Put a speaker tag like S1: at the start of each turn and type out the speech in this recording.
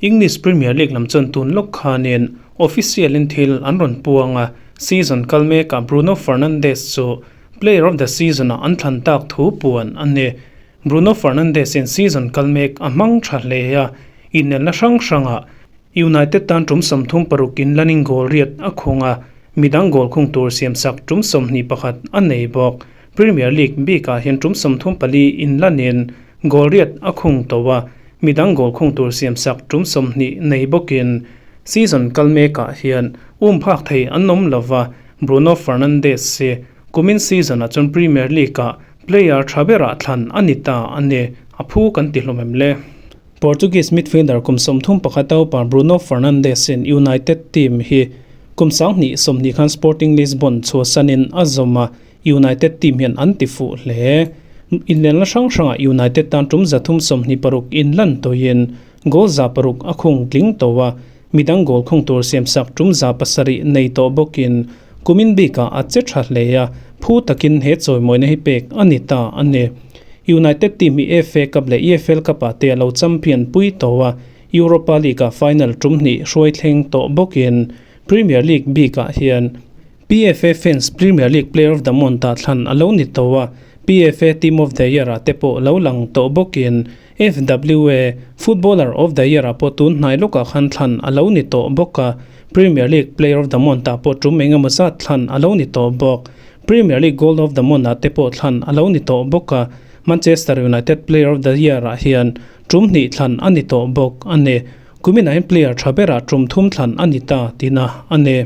S1: English Premier League lam chuan tun lawk khanin official in thil an rawn puang a, season kal mekah Bruno Fernandes chu Player of the Season ah an thlan tak thu puan a ni. Bruno Fernandes in season kal mek a hmang tha hle a, inelna hrang hrangah United tan tum 36 in lanin goal riat a khung a, midang goal khung tur siamsak tum 21 a nei bawk. Premier League bikah hian tum 34 in lanin goal riat a khung tawh a, midang goal khung tur siamsak tum 20 nei bawkin season kal mekah hian um phak thei an awm lova, Bruno Fernandes hi kumin season ah chuan Premier League ah player tha berah thlan a ni ta a ni, a phu kan ti hlawm em le? Portuguese midfielder kum 31 upa Bruno Fernandes in United team hi kum 2020 khan Sporting Lisbon chhuahsanin a zawm a, United team hian an ti fuh hle. Inlenna hrang hrangah United tan tum 326 in lan tawhin goal 600 a khung tling tawh a, midang goal khung tur siamsak tum 700 nei tawh bawkin kumin bikah a che tha hle a, phu takin he chawimawina hi pek a ni ta a ni. United team hi FA Cup leh EFL Cup ah te a lo champion pui tawh a, Europa League ah final tum hnih hruai thleng tawh bawkin Premier League bikah hian PFA Fans Premier League Player of the Month ah thlan a lo ni tawh a, PFA Team of the Year ah te pawh lo lang tawh bawkin FWA Footballer of the Year ah pawh tun hnai lawkah khan thlan a lo ni tawh bawk a, Premier League Player of the Month ah pawh tum engemaw zat thlan a lo ni tawh bawk. Premier League Goal of the Month ah te pawh thlan a lo ni tawh bawk a, Manchester United Player of the Year ah hian tum hnih thlan a ni tawh bawk a ni. Kumin ah hian player tha berah tum thum thlan a ni ta tihna a ni.